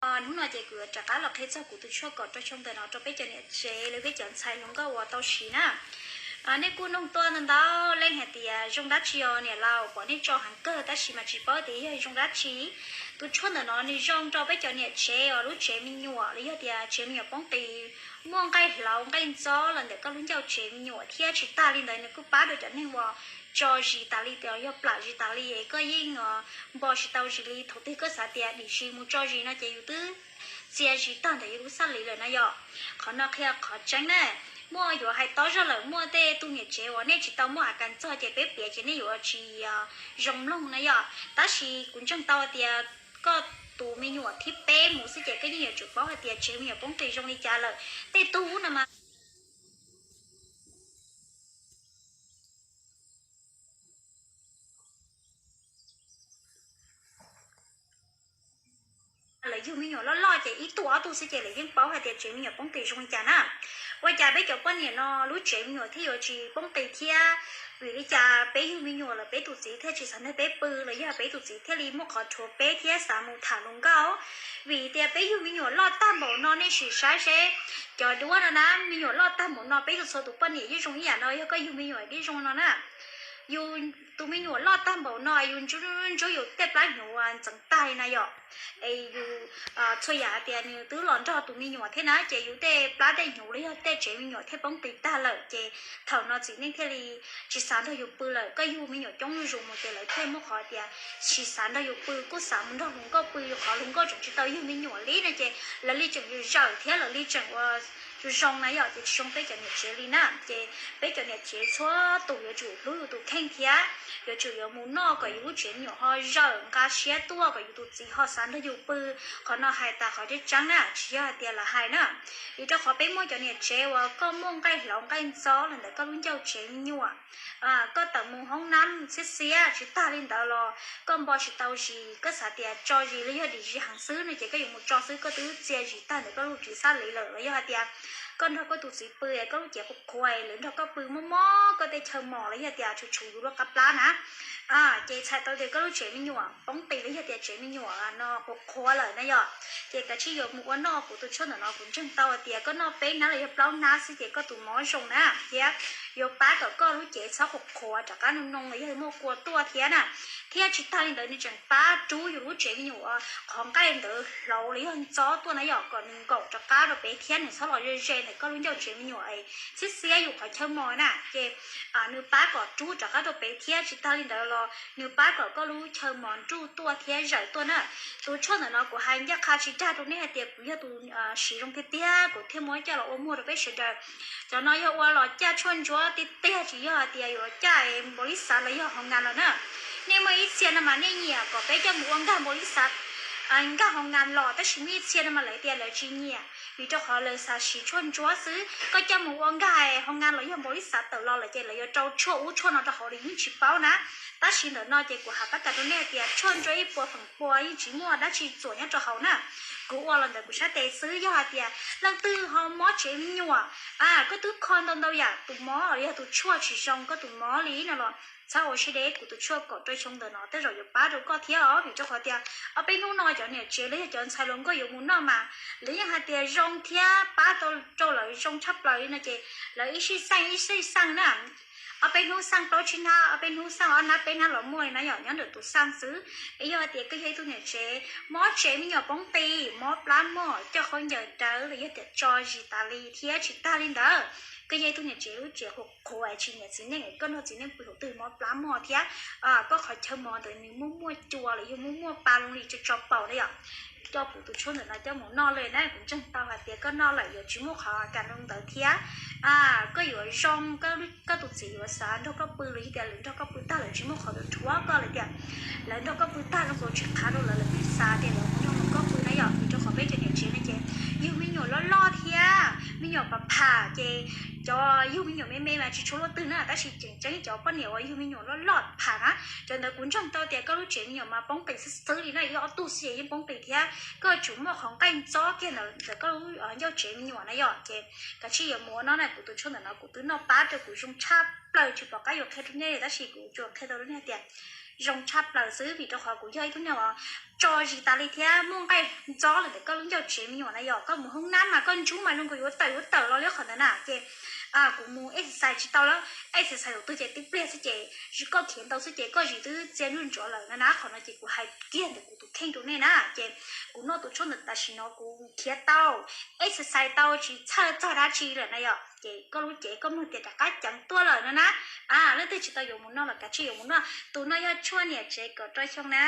Hnub no ces kuv yuav rov qab los qhia txog kuv tus tshuaj kom rau xyoo ntawm no rau peb cov niam tsev los peb cov ntxhais hluas nkauj uas tau siv na. Nej kuj nug tuaj ntau ntau leej hais tias zoo dab tsi os niam laus, pom nej tso heev kawg tab sis mas tsis paub tias yog zoo dab tsi. Tus tshuaj ntawm no nws zoo rau peb cov niam tsev uas lub tsev me nyuam los yog tias tsev me nyuam poob qis, muaj nqaij hlauv nqaij ntxob los ntawm koj lub ncauj tsev me nyuam thiab tsis tag li ntawd nws kuj pab rau cov neeg uas tso zis tas li, yog plam zis tas li es koj yeej npo tsis tau zis li. Thaum twg koj xav tias dim zis mus tso zis no ces yus twb txia zis tag ntawm yus lub xab li lawm na yom. Qhov no qhia qhov tseeb na, muaj yuav hais tob zog lawm, muaj tej tug niam tsev uas nej tsis tau muaj a kas txog ces peb piav ces nej yuav tsis zoo mloog na yom. Tab sis kuv ntseeg tau hais tias koj tus me nyuam thib peb mus xwb ces koj yeej yuav tsum paub hais tias tsev me nyuam poob qis zoo li cas lawm. Tej tug no mas lawv yug me nyuam loj loj ces ib tug ob tug xwb ces lawv yeej paub hais tias tsev me nyuam poob qis zoo li cas na. Ua cas peb cov poj niam no lub tsev me nyuam thiaj yuav tsis poob qis thiab? Vim li cas peb yug me nyuam lawm peb tus txiv thiaj tsis xav nrog peb pw los yog peb tus txiv thiaj li muaj qhov rhuav peb thiab xav mus tham hluas nkauj? Vim tias peb yug me nyuam loj tag npaum no, nej sim saib seb, cov duab no na, me nyuam loj tag npaum no peb yug txhua tus poj niam yeej zoo ib yam no, yog koj yug me nyuam yeej zoo no na. Yus tus me nyuam loj tag npaum no yus ntsuab yus tej plab hnyuv ntxeev tag li na yom. Es yus txhua yam hais tias nws twb los nrog tus me nyuam thiab na ces yus tej plab tej hnyuv los yog tej tsev me nyuam thiaj poob qis tag lawm ces thaum no txiv neej thiaj li tsis xav nrog yus pw lawm. Koj yug me nyuam coob zuj zus mus ces lawv thiaj muaj qhov tias tsis xav nrog yus pw, kuj xav mus nrog hluas nkauj pw, qhov hluas nkauj tseem tsis tau yug me nyuam li no ces lawv li tseem zawm thiab lawv li tseem ua zoo na yom, ces tsis zoo peb cov niam tsev li na. Ces peb cov niam tsev txhua tus yuav tsum hlub yus tus kheej thiab yuav tsum yuav mus noj kom yus lub tsev me nyuam ho zawm nqa siab tuaj, kom yus tus txiv ho xav nrog yus pw. Qhov no hais tas qhov tseeb tseeb na, tsis yog hais tias lawv hais na. Vim rau qhov peb muaj cov niam tsev uas koj muaj nqaij hlauv nqaij ntxob los ntawm koj lub ncauj tsev me nyuam, koj tawm mus hoob nab xiab xiab, tsis tag li ntawd los koj npo tsis tau zis, koj xav tias tso zis los yog dim zis heev xwb no ces koj yuav mus tso xwb, koj twb txia zis tag ntawm koj lub tsev xab li lawm. Los yog hais tias koj nrog koj tus txiv pw koj lub cev qhuav qhuav, lawv nrog koj pw mob mob koj tej chaw mos los yog tias tshum tshum yus lub qab plab na, ces txhais tau tias koj lub tsev me nyuam poob qis los yog tias tsev me nyuam no qhuav qhuav lawm na yom. Ces kav tsij yuav mus ua noj kuv tus tshuaj ntawm no, kuv ntseeg tau hais tias koj noj peb hnab los yog plaub hnab xwb ces koj tus mov zoo na, thiab yuav pab kom koj lub cev txhob qhuav qhuav rov qab noo noo los yog muaj kua tuaj thiab na. Thiab tsis tag li ntawd nws tseem pab rub yus lub tsev me nyuam qhov nqaij ntawd hlauv los yog ntxob tuaj na yom, kom nws nkaum rov qab rau pem thiab nws txhob los ze ze ntawm koj lub ncauj tsev me nyuam es xiab xiab yus qhov chaw mos na. Ces nws pab kom rub rov qab rau pem thiab tsis tag li ntawd los nws pab kom koj lub chaw mos nruj tuaj thiab zawm tuaj na. Tus tshuaj ntawm no kuv hais ncaj qha tsis dag rau nej hais tias kuv yog tus siv zoo tiag tiag kuv thiaj muab coj los ua muag rau peb sawv daws. Cov no yog ua los caj tshuaj ntsuab tiag tiag, tsis yog hais tias yuav caj npaum li xav los yog hoo ngas los na. Nej muaj ib txhia no mas nej nyiam kom peb coj mus ua nkag npaum li xav, nkag hoo ngas los, tab sis muaj ib txhia no mas lawv tias lawv tsis nyiam vim rau qhov lawv xav siv tshuaj ntsuab xwb. Koj coj mus ua nkag hoo ngas los yog npaum li xav tawm los lawm ces lawv yuav rau tshuaj ub tshuaj no rau hauv los yeej tsis paub na. Tab sis ntawm no ces kuv hais pab tas rau nej hais tias tshuaj ntsuab ib puas feem pua yeej tsis muaj dab tsi txuam nyob rau hauv na. Kuv ua los ntawm kuv sab tes xwb, yog hais tias leej twg ho mob tsev me nyuam, koj twb kho ntau ntau yam tus mov los yog tus tshuaj tsis zoo koj tus mov li no los txhob ua siab deb, kuv tus tshuaj kaum rau xyoo ntawm no tej zaum yuav pab rau koj thiab os. Vim rau qhov tias ob peb hnub no cov niam tsev los yog cov ntxhais hluas nkauj yuav mus noj mas lawv yeej hais tias zoo thiab pab tau rau lawv zoo tshaj plaws li no ces lawv ib sij xaj ib sij xaj na. Ob peb hnub xaj plaub tsib hnab, ob peb hnub xaj ob hnab peb hnab los muaj li na yom, nyob ntawm tus xaj xwb. Es yog hais tias koj yog ib tug niam tsev mob tsev me nyuam poob qis, mob plab mog, coj khaub ncaws rawv los yog tias tso zis tas li thiab tsis tag li ntawd, koj yog ib tug niam tsev lub tsev qhuav qhuav tsis nyiam txiv neej, koj nrog txiv neej pw thaum twg mob plab mog thiab koj qhov chaw mos ntawd nws muaj muaj cua los yog muaj muaj pa loo li tso tso paus na yom, coj kuv tus tshuaj ntawm no coj mus noj li na, kuv ntseeg tau hais tias koj noj lawm yuav tsis muaj qhov kas zoo ntawd thiab. Koj yuav zoo, koj tus txiv yuav xav nrog koj pw los yog tias lawv nrog koj pw tag lawv tsis muaj qhov yuav rhuav koj lawm tias lawv nrog koj pw tag zoo nkaus tsis qhav rau lawv, lawv twb xav tias lawv mus nrog hluas nkauj pw na yom. Vim rau qhov peb cov niam tsev no ces yug me nyuam loj loj thiab me nyuam pham pham ces cov yug me nyuam me me mas tsis tshua luaj twg na, tab sis tseem ceeb cov poj niam uas yug me nyuam loj loj pham na, cov ntawd kuv ntseeg tau tias koj lub tsev me nyuam mas poob qis xwb xwb li na, ib ob tug xwb ces yeej poob qis thiab. Koj tsum muaj qhov nqaij ntxob kiag ntawm koj lub ncauj tsev me nyuam na yom. Ces kav tsij yuav mus ua noj na, kuv tus tshuaj ntawm no kuv twb noj pab rau kuv zoo tshaj plaws tsis pom qab yuav qhia rau nej li, tab sis kuv tsuas qhia tau rau nej tias zoo tshaj plaws xwb, vim rau qhov kuv yog ib tug neeg uas tso zis tas li thiab muaj nqaij ntxob lawm ntawm koj lub ncauj tsev me nyuam na. Yog koj mus hoob nab mas koj ntsub mas zoo nkaus yuav tawm yuav tawm los li qhov ntawd na. Ces kuv mus exercise tsis tau lawm, exercise tus twg ces twb pliag xwb ces koj khiav ntau xwb ces koj zis twb txia ntsuj ntsuav lawm na na. Qhov no ces kuv hais kiag ntawm kuv tus kheej rau nej na. Ces kuv noj tus tshuaj ntawm tam sim no kuv khiav tau, exercise tau, tsis txhawj txog dab tsi lawm na yom. Ces koj lub cev koj mloog tias rov qab ceev tuaj lawm no na. A, leej twg tsis tau yuav mus noj los kav tsij yuav mus noj. Tus no yog tshuaj niam tsev kaum rau xyoo na.